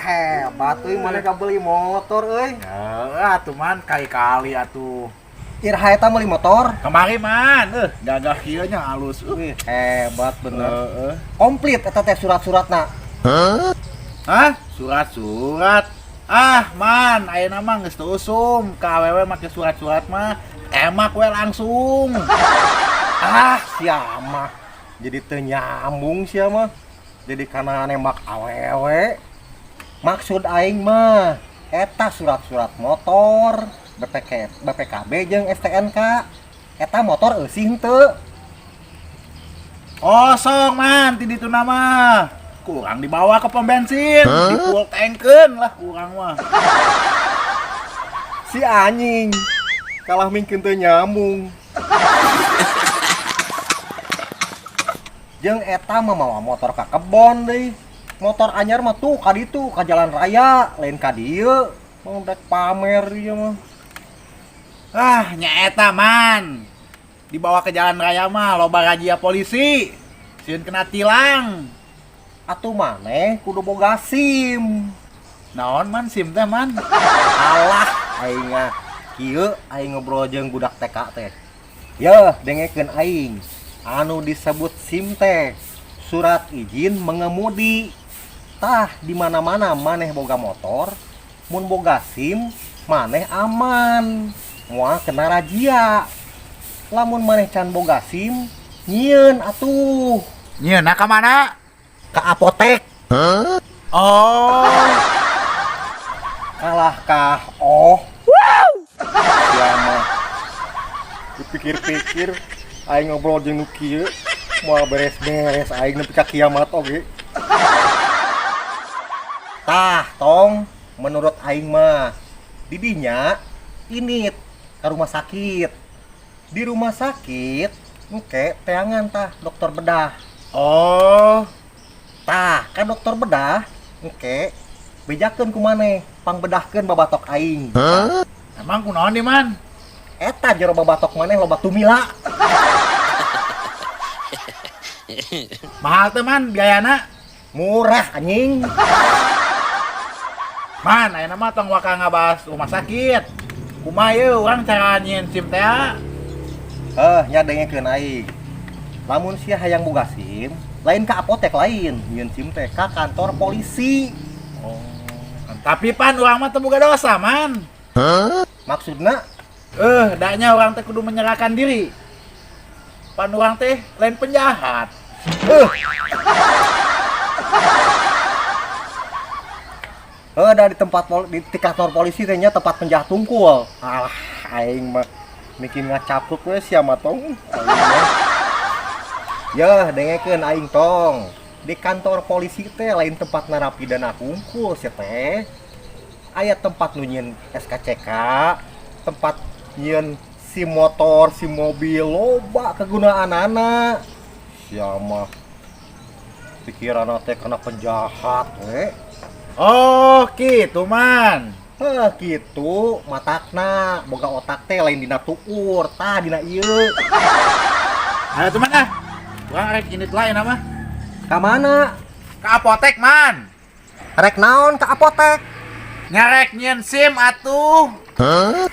Hebat euy maneh beli motor euy. Heeh atuh man kali-kali atuh. Iraha eta meuli motor? Kemari man, gagah kieu nya alus. Wih, hebat bener. Heeh. Komplit eta teh surat-suratna. Hah? Surat-surat. Ah, man, ayeuna mah geus teu usum. Ka awewe make surat-surat mah emak we langsung. Ah, sia mah. Jadi teu nyambung sia mah. Jadi kana nembak awewe. Maksud aing mah eta surat-surat motor, BPK, BPKB jeung STNK. Eta motor eusi henteu? Kosong man, ti ditu mah. Kurang dibawa ke pom bensin, di full tankeun lah kurang mah. Si anjing. Kalah mingkeun teu nyambung. Jeung eta mah mawa motor ka kebon deui. Motor anyar mah tuh ka ditu ka jalan raya, lain ka dieu. Mau rek pamer ieu mah. Ah, nya eta man. Dibawa ke jalan raya mah loba razia polisi. Sieun kena tilang. Atuh maneh kudu boga SIM. Naon man SIM teh man? Alah aing mah kieu aing ngobrol jeung budak TK teh. Yeuh, dengekeun aing. Anu disebut SIM teh surat izin mengemudi. Tah di mana-mana maneh boga motor, mun boga SIM maneh aman. Moal kena razia. Lamun maneh can boga SIM, nyieun atuh Nyieunna ka mana? Ka apotek. Oh. Kalah kah oh. Wow. Ya mah. Dipikir-pikir aing ngobrol jeung nu kieu moal beres-beres aing nepi ka kiamat oge. Tah, tong, menurut aing mah didinya ini ke rumah sakit. Di rumah sakit engke teangan tah dokter bedah. Oh. Tah, kan dokter bedah engke bejakeun ku maneh, pangbedahkeun babatok aing. Emang kunaon di man? Eta jero babatok maneh loba tumila. Mahal teh man biayana? Murah anjing. Man, ayeuna mah tong waka ngabahas rumah sakit. Kumaha ieu urang cara nyieun SIM teh? Nya dengekeun aing. Lamun sia hayang boga SIM, lain ka apotek lain, nyieun SIM teh ka kantor polisi. Oh. Tapi pan urang mah teu boga dosa, man. Maksudna? Daknya urang teh kudu menyerahkan diri. Pan urang teh lain penjahat. Da di tempat di kantor polisi teh nya tempat penjahat tungkul. Alah, aing mah mikir ngacapruk we sia mah tong. Yeuh, dengekeun aing tong. Di kantor polisi teh lain tempat narapidana hungkul sia teh. Aya tempat nu nyieun SKCK, tempat nyieun SIM motor, SIM mobil, loba kegunaanana. Sia mah pikiranna teh kana penjahat we. Oh, gitu man. Heh, gitu matakna boga otak teh lain dina tuur, tah dina ieu. Ayo teman ah. Urang rek indit lain mah. Ka mana? Ka apotek man. Rek naon ka apotek? Nyarek nyieun SIM atuh. Hah?